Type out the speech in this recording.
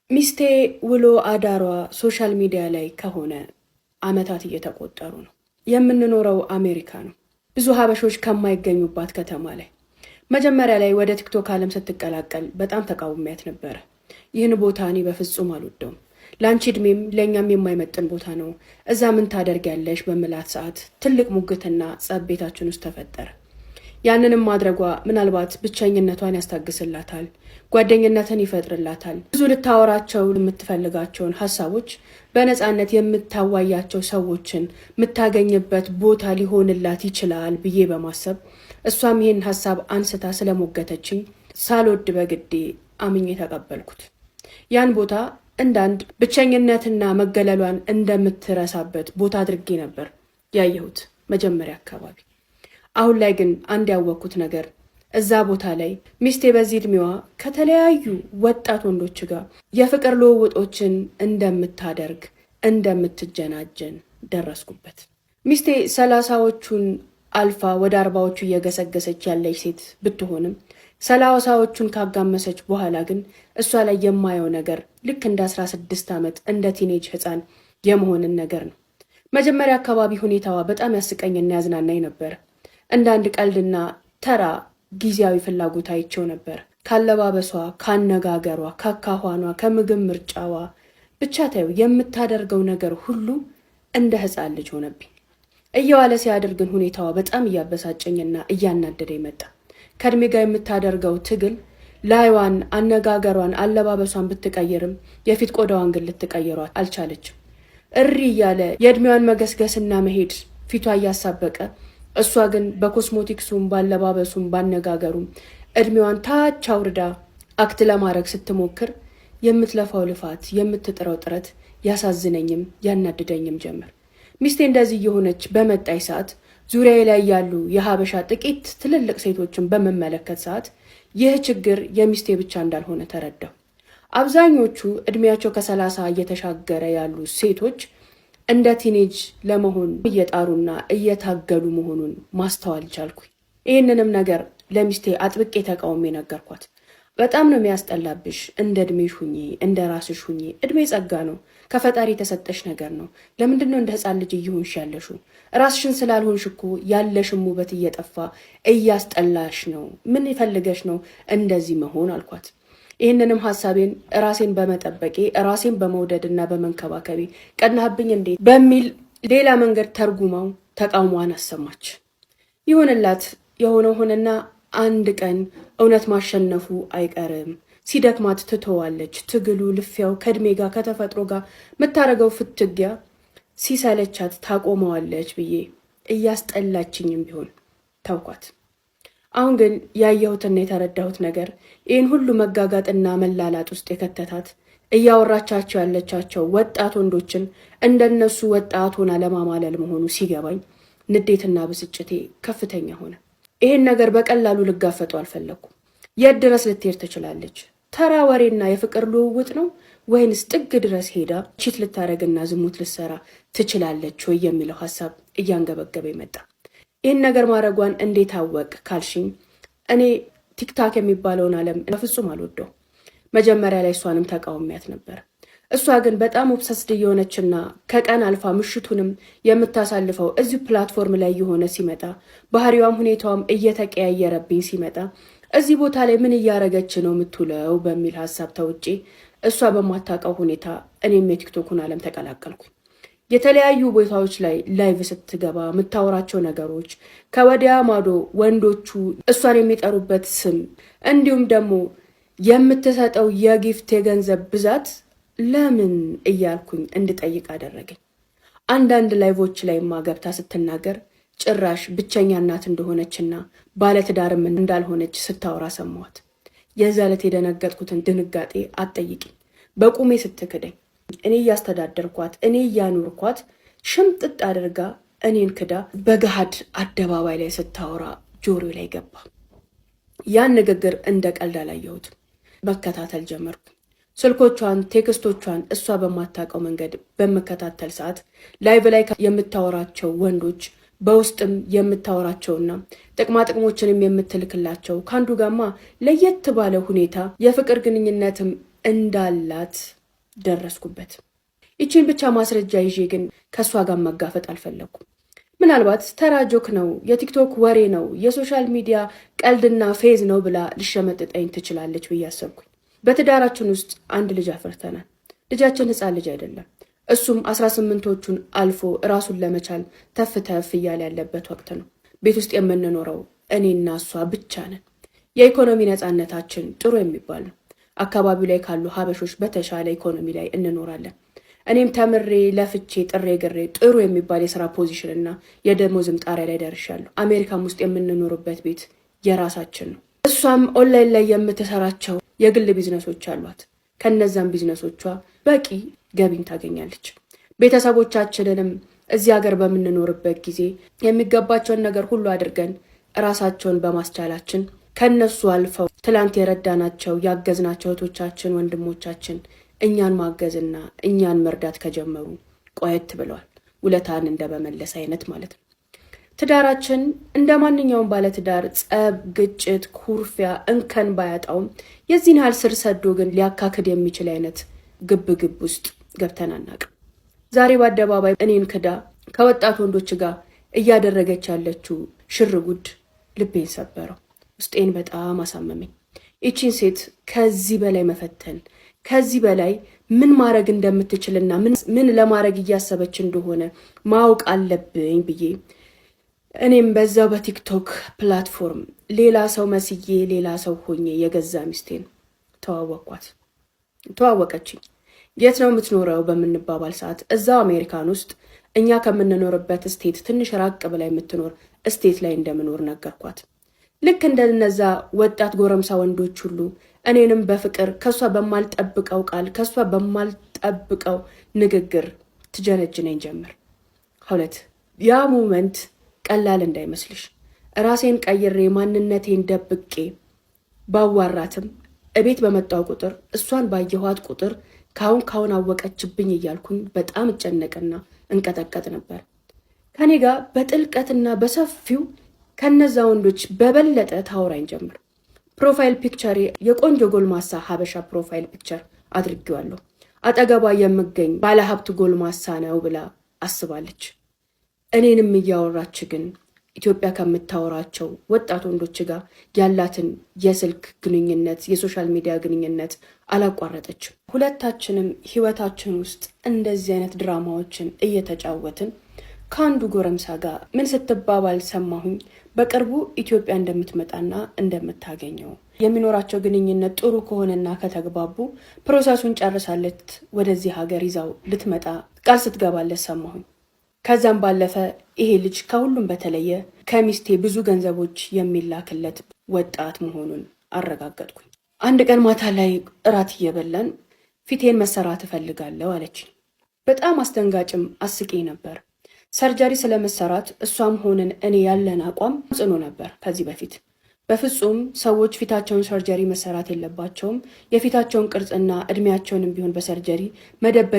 ሚስቴ ውሎ አዳሯ social media ላይ ከሆነ ዓመታት እየተቆጠሩ ነው። የምንኖረው አሜሪካ ነው፣ ብዙ ሀበሾች ከማይገኙባት ከተማ ላይ። መጀመሪያ ላይ ወደ ቲክቶክ ዓለም ስትቀላቀል በጣም ተቃውሚያት ነበረ። ይህን ቦታ እኔ በፍጹም አልወደውም፣ ለአንቺ እድሜም ለእኛም የማይመጥን ቦታ ነው፣ እዛ ምን ታደርጊያለሽ በምላት ሰዓት ትልቅ ሙግትና ጸብ ቤታችን ውስጥ ተፈጠረ። ያንንም ማድረጓ ምናልባት ብቸኝነቷን ያስታግስላታል፣ ጓደኝነትን ይፈጥርላታል። ብዙ ልታወራቸው የምትፈልጋቸውን ሀሳቦች በነፃነት የምታዋያቸው ሰዎችን የምታገኝበት ቦታ ሊሆንላት ይችላል ብዬ በማሰብ፣ እሷም ይህን ሀሳብ አንስታ ስለሞገተችኝ ሳልወድ በግዴ አምኜ ተቀበልኩት። ያን ቦታ እንዳንድ ብቸኝነትና መገለሏን እንደምትረሳበት ቦታ አድርጌ ነበር ያየሁት መጀመሪያ አካባቢ። አሁን ላይ ግን አንድ ያወቅኩት ነገር እዛ ቦታ ላይ ሚስቴ በዚህ እድሜዋ ከተለያዩ ወጣት ወንዶች ጋር የፍቅር ልውውጦችን እንደምታደርግ፣ እንደምትጀናጀን ደረስኩበት። ሚስቴ 30ዎቹን አልፋ ወደ 40ዎቹ እየገሰገሰች ያለች ሴት ብትሆንም፣ 30ዎቹን ካጋመሰች በኋላ ግን እሷ ላይ የማየው ነገር ልክ እንደ 16 ዓመት እንደ teenage ህፃን የመሆንን ነገር ነው። መጀመሪያ አካባቢ ሁኔታዋ በጣም ያስቀኝና ያዝናናኝ ነበር። እንደ አንድ ቀልድና ተራ ጊዜያዊ ፍላጎት አይቼው ነበር። ካለባበሷ፣ ካነጋገሯ፣ ካካኋኗ፣ ከምግብ ምርጫዋ ብቻ ታዩ የምታደርገው ነገር ሁሉ እንደ ህፃን ልጅ ሆነብኝ። እየዋለ ሲያድር ግን ሁኔታዋ በጣም እያበሳጨኝና እያናደደ መጣ። ከእድሜ ጋር የምታደርገው ትግል ላይዋን፣ አነጋገሯን፣ አለባበሷን ብትቀይርም የፊት ቆዳዋን ግን ልትቀይሯ አልቻለችም። እሪ እያለ የእድሜዋን መገስገስና መሄድ ፊቷ እያሳበቀ፣ እሷ ግን በኮስሞቲክሱም፣ ባለባበሱም፣ ባነጋገሩም እድሜዋን ታች አውርዳ act ለማድረግ ስትሞክር የምትለፋው ልፋት፣ የምትጥረው ጥረት ያሳዝነኝም ያናድደኝም ጀመር። ሚስቴ እንደዚህ እየሆነች በመጣች ሰዓት ዙሪያዬ ላይ ያሉ የሀበሻ ጥቂት ትልልቅ ሴቶችን በምመለከት ሰዓት ይህ ችግር የሚስቴ ብቻ እንዳልሆነ ተረዳሁ። አብዛኞቹ እድሜያቸው ከ30 እየተሻገረ ያሉ ሴቶች እንደ teenage ለመሆን እየጣሩና እየታገሉ መሆኑን ማስተዋል ቻልኩኝ። ይህንንም ነገር ለሚስቴ አጥብቄ ተቃውሜ ነገርኳት። በጣም ነው የሚያስጠላብሽ። እንደ እድሜሽ ሁኚ፣ እንደ ራስሽ ሁኚ። እድሜ ጸጋ ነው፣ ከፈጣሪ የተሰጠሽ ነገር ነው። ለምንድን ነው እንደ ሕፃን ልጅ እየሆንሽ ያለሽው? ራስሽን ስላልሆንሽ እኮ ያለሽም ውበት እየጠፋ እያስጠላሽ ነው። ምን ፈልገሽ ነው እንደዚህ መሆን አልኳት። ይህንንም ሀሳቤን ራሴን በመጠበቄ፣ ራሴን በመውደድና በመንከባከቤ ቀናህብኝ እንዴ በሚል ሌላ መንገድ ተርጉመው ተቃውሟን አሰማች። ይሁንላት፣ የሆነው ሆነና አንድ ቀን እውነት ማሸነፉ አይቀርም። ሲደክማት ትተዋለች። ትግሉ፣ ልፊያው፣ ከእድሜ ጋር ከተፈጥሮ ጋር የምታደርገው ፍትጊያ ሲሰለቻት ታቆመዋለች ብዬ እያስጠላችኝም ቢሆን ተውኳት። አሁን ግን ያየሁትና የተረዳሁት ነገር ይህን ሁሉ መጋጋጥና መላላጥ ውስጥ የከተታት እያወራቻቸው ያለቻቸው ወጣት ወንዶችን እንደነሱ ወጣት ሆና ለማማለል መሆኑ ሲገባኝ ንዴትና ብስጭቴ ከፍተኛ ሆነ። ይህን ነገር በቀላሉ ልጋፈጠው አልፈለግኩም። የት ድረስ ልትሄድ ትችላለች? ተራ ወሬና የፍቅር ልውውጥ ነው ወይንስ ጥግ ድረስ ሄዳ cheat ልታደርግና ዝሙት ልትሰራ ትችላለች ወይ የሚለው ሀሳብ እያንገበገበ መጣ። ይህን ነገር ማድረጓን እንዴት አወቅክ ካልሽኝ፣ እኔ ቲክታክ የሚባለውን ዓለም በፍጹም አልወደው። መጀመሪያ ላይ እሷንም ተቃውሚያት ነበር። እሷ ግን በጣም obsessed እየሆነችና ከቀን አልፋ ምሽቱንም የምታሳልፈው እዚሁ platform ላይ እየሆነ ሲመጣ፣ ባህሪዋም ሁኔታዋም እየተቀያየረብኝ ሲመጣ፣ እዚህ ቦታ ላይ ምን እያረገች ነው የምትውለው በሚል ሀሳብ ተውጬ እሷ በማታውቀው ሁኔታ እኔም የቲክቶኩን ዓለም ተቀላቀልኩ። የተለያዩ ቦታዎች ላይ live ስትገባ የምታወራቸው ነገሮች፣ ከወዲያ ማዶ ወንዶቹ እሷን የሚጠሩበት ስም፣ እንዲሁም ደግሞ የምትሰጠው የ gift የገንዘብ ብዛት ለምን እያልኩኝ እንድጠይቅ አደረገኝ። አንዳንድ live ኦች ላይማ ገብታ ስትናገር ጭራሽ ብቸኛ እናት እንደሆነችና ባለትዳርም እንዳልሆነች ስታወራ ሰማኋት። የዛ ዕለት የደነገጥኩትን ድንጋጤ አትጠይቂኝ። በቁሜ ስትክደኝ፣ እኔ እያስተዳደርኳት፣ እኔ እያኖርኳት፣ ሽምጥጥ አድርጋ እኔን ክዳ በገሃድ አደባባይ ላይ ስታወራ ጆሮ ላይ ገባ። ያን ንግግር እንደ ቀልድ አላየሁትም። መከታተል ጀመርኩ። ስልኮቿን፣ text ኦቿን እሷ በማታውቀው መንገድ በምከታተል ሰዓት live ላይ የምታወራቸው ወንዶች፣ በውስጥም የምታወራቸውና ጥቅማ ጥቅሞችንም የምትልክላቸው፣ ከአንዱ ጋማ ለየት ባለ ሁኔታ የፍቅር ግንኙነትም እንዳላት ደረስኩበት። ይቺን ብቻ ማስረጃ ይዤ ግን ከእሷ ጋር መጋፈጥ አልፈለግኩም። ምናልባት ተራ joke ነው፣ የቲክቶክ ወሬ ነው፣ የ social media ቀልድና ፌዝ ነው ብላ ልትሸመጥጠኝ ትችላለች ብዬ አሰብኩኝ። በትዳራችን ውስጥ አንድ ልጅ አፍርተናል። ልጃችን ሕፃን ልጅ አይደለም። እሱም 18ቶቹን አልፎ ራሱን ለመቻል ተፍ ተፍ እያለ ያለበት ወቅት ነው። ቤት ውስጥ የምንኖረው እኔና እሷ ብቻ ነን። የኢኮኖሚ ነፃነታችን ጥሩ የሚባል ነው። አካባቢው ላይ ካሉ ሀበሾች በተሻለ ኢኮኖሚ ላይ እንኖራለን። እኔም ተምሬ ለፍቼ ጥሬ ግሬ ጥሩ የሚባል የስራ position እና የደሞዝም ጣሪያ ላይ ደርሻለሁ። አሜሪካም ውስጥ የምንኖርበት ቤት የራሳችን ነው። እሷም ኦንላይን ላይ የምትሰራቸው የግል ቢዝነሶች አሏት። ከነዛም ቢዝነሶቿ በቂ ገቢን ታገኛለች። ቤተሰቦቻችንንም እዚህ ሀገር በምንኖርበት ጊዜ የሚገባቸውን ነገር ሁሉ አድርገን እራሳቸውን በማስቻላችን ከነሱ አልፈው ትላንት የረዳናቸው ያገዝናቸው እህቶቻችን፣ ወንድሞቻችን እኛን ማገዝና እኛን መርዳት ከጀመሩ ቆየት ብለዋል። ውለታን እንደመመለስ አይነት ማለት ነው። ትዳራችን እንደ ማንኛውም ባለትዳር ጸብ፣ ግጭት፣ ኩርፊያ፣ እንከን ባያጣውም የዚህን ያህል ስር ሰዶ ግን ሊያካክድ የሚችል አይነት ግብ ግብ ውስጥ ገብተን አናውቅም። ዛሬ በአደባባይ እኔን ክዳ ከወጣት ወንዶች ጋር እያደረገች ያለችው ሽርጉድ ልቤን ሰበረው፣ ውስጤን በጣም አሳመመኝ። ይቺን ሴት ከዚህ በላይ መፈተን ከዚህ በላይ ምን ማድረግ እንደምትችልና ምን ለማድረግ እያሰበች እንደሆነ ማወቅ አለብኝ ብዬ እኔም በዛው በቲክቶክ platform ሌላ ሰው መስዬ ሌላ ሰው ሆኜ የገዛ ሚስቴን ተዋወቅኳት። ተዋወቀችኝ። የት ነው የምትኖረው በምንባባል ሰዓት እዛው አሜሪካን ውስጥ እኛ ከምንኖርበት state ትንሽ ራቅ ብላ የምትኖር state ላይ እንደምኖር ነገርኳት። ልክ እንደነዛ ወጣት ጎረምሳ ወንዶች ሁሉ እኔንም በፍቅር ከሷ በማልጠብቀው ቃል ከሷ በማልጠብቀው ንግግር ትጀነጅነኝ ጀመር። ሁለት ያ moment ቀላል እንዳይመስልሽ ራሴን ቀይሬ ማንነቴን ደብቄ ባዋራትም እቤት በመጣው ቁጥር እሷን ባየኋት ቁጥር ካሁን ካሁን አወቀችብኝ እያልኩኝ በጣም እጨነቅና እንቀጠቀጥ ነበር። ከኔ ጋር በጥልቀትና በሰፊው ከነዛ ወንዶች በበለጠ ታወራኝ ጀመር። Profile picture ኤ የቆንጆ ጎልማሳ ሀበሻ profile picture አድርጌዋለሁ። አጠገቧ የምገኝ ባለሀብት ጎልማሳ ነው ብላ አስባለች። እኔንም እያወራች ግን ኢትዮጵያ ከምታወራቸው ወጣት ወንዶች ጋር ያላትን የስልክ ግንኙነት፣ የ social media ግንኙነት አላቋረጠችም። ሁለታችንም ህይወታችን ውስጥ እንደዚህ አይነት ድራማዎችን እየተጫወትን ከአንዱ ጎረምሳ ጋር ምን ስትባባል ሰማሁኝ። በቅርቡ ኢትዮጵያ እንደምትመጣና እንደምታገኘው የሚኖራቸው ግንኙነት ጥሩ ከሆነና ከተግባቡ process ኡን ጨርሳለት ወደዚህ ሀገር ይዛው ልትመጣ ቃል ስትገባለት ሰማሁኝ። ከዛም ባለፈ ይሄ ልጅ ከሁሉም በተለየ ከሚስቴ ብዙ ገንዘቦች የሚላክለት ወጣት መሆኑን አረጋገጥኩኝ። አንድ ቀን ማታ ላይ እራት እየበላን ፊቴን መሰራት እፈልጋለሁ አለችኝ። በጣም አስደንጋጭም አስቂኝ ነበር። Surgery ስለመሰራት እሷም ሆንን እኔ ያለን አቋም ጽኑ ነበር። ከዚህ በፊት በፍጹም ሰዎች ፊታቸውን surgery መሰራት የለባቸውም፣ የፊታቸውን ቅርጽና እድሜያቸውንም ቢሆን በ surgery መደበቅ